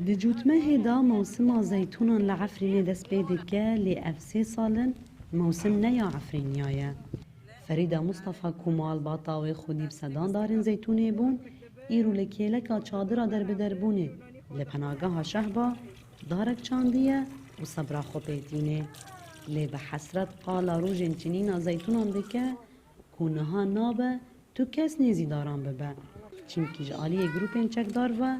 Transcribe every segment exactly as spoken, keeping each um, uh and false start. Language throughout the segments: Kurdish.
Di cotmehê de mewsima zeytûnan li Efrînê dest pê dike, lê ev sê sal in mewsim ne ya Efrîniya ye. Ferîda Mustafa ku malbata wê xwedî bi sedan darên zeytûnê bûn, îro li kêleka çadira derbiderbûnê li penageha Şehba darek çandiye û sebra xwe pê tînê. Lê bi hesret qala rojên çinîna zeytûnan dike ku niha nabe tu kes nêzî daran bibe, çimkî ji aliyê grûpên çekdar ve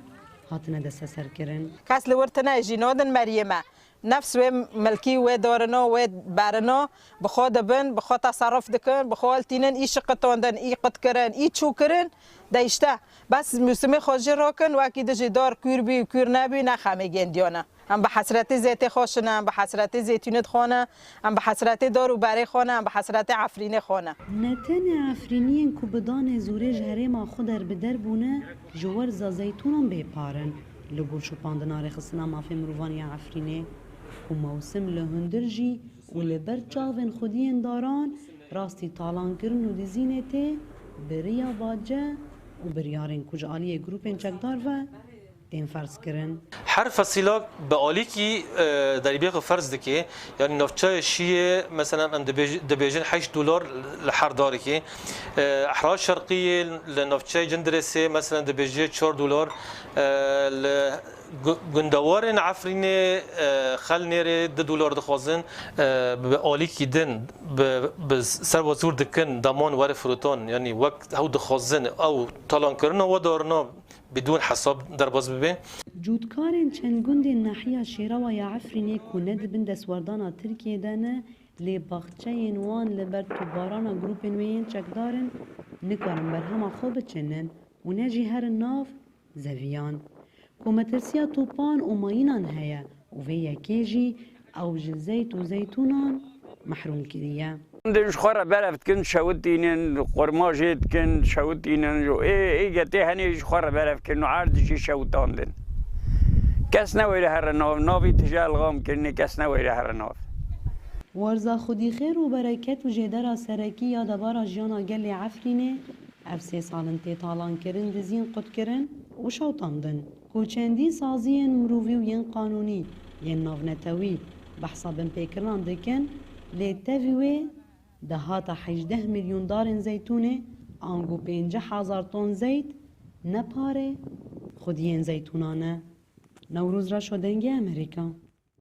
hatine desteserkirin. Kes li wir tine jî nadin Meryeme. Nefs wê milkî wê dorino, wê berino, bi xwe dibin, bi xwe teserruf dikin, bi xwe hiltînin, î şiqitandin, î qutkirin, î çûkirin, de îşte. Bes mûsimê xwe jî rokin, wekî dijî dar kûr bî û kûr nebî, ne xemê gêndiyan e. Em bi hesretê zêtê xwe şine, em bi hesretê zeytûnê dixwane, em bi hesretê dar û berê xwe ne, em bi hesretê Efrînê xwe ne. Ne tenê Efrîniyên ku bi danê zorê ji herêma xwe derbider bûne, ji werza zeytûnan bêpar in. Li gor şopandina Rêxistina Mafê Mirovan ya Efrînê, ku mewsim li hundir jî û li ber çavên xwediyên daran rastî talankirin û dizînê tê, bi riya bace û biryarên ku ji aliyê grûpên çekdar ve tên ferzkirin. Her fesîlak bi alîkî, e, derîbê xwe ferz dike. Yanî navçeyê Şiyê, meselen, em dibêj-, dibêjin heşt dolar li her darekê. E, Ehra Şerqiyê li navçeyê Cindirêsê, meselen, dibêje çar dolar. E, li gu-, gundewarên Efrînê, e, Xelnêrê du dolar dixwazin. E, bi alîkî din, bi, bi ser ve zor dikin, deman were firotan. Yanî wek ew dixwazin, ew talankirina we darina bidûn hesab derbas bibe. Cotkarên çend gundên nahiya Şêrewa ya Efrînê ku ne di bin destwerdana Tirkiyê de ne, lê baxçeyên wan li ber topbarana grûpên wê yên çekdar in, nikarin berhema xwe biçinin û ne jî herin nav zeviyan. Ku metirsiya topan û mayînan heye û vê yekê jî ew ji zeyt û zeytûnan mehrûm kiriye. Din ji xwe re berev dikin, şewitînin, qurmajê dikin, şewitînin, ê, ê getê henê ji xwe re berev kirin û erd jî şewitandin. Kes newêre here nav, navî tije elxam kirinê, kes newêre here nav. Werza xwedî xêr û bereket û jêdera serekî ya debara jiyana gelê Efrînê, ev sê sal in tê talankirin, dizîn qutkirin û şewitandin. Ku çendî saziyên mirovî û yên qanûnî yên navnetewî behsa binpêkirinan dikin, lê tevî wê dahata hejdeh milyon darên zeytûnê, ango pêncî hezar ton zeyt, ne parê xwediyên zeytûnan e. Newroz Reşo, Dengê Amerîka.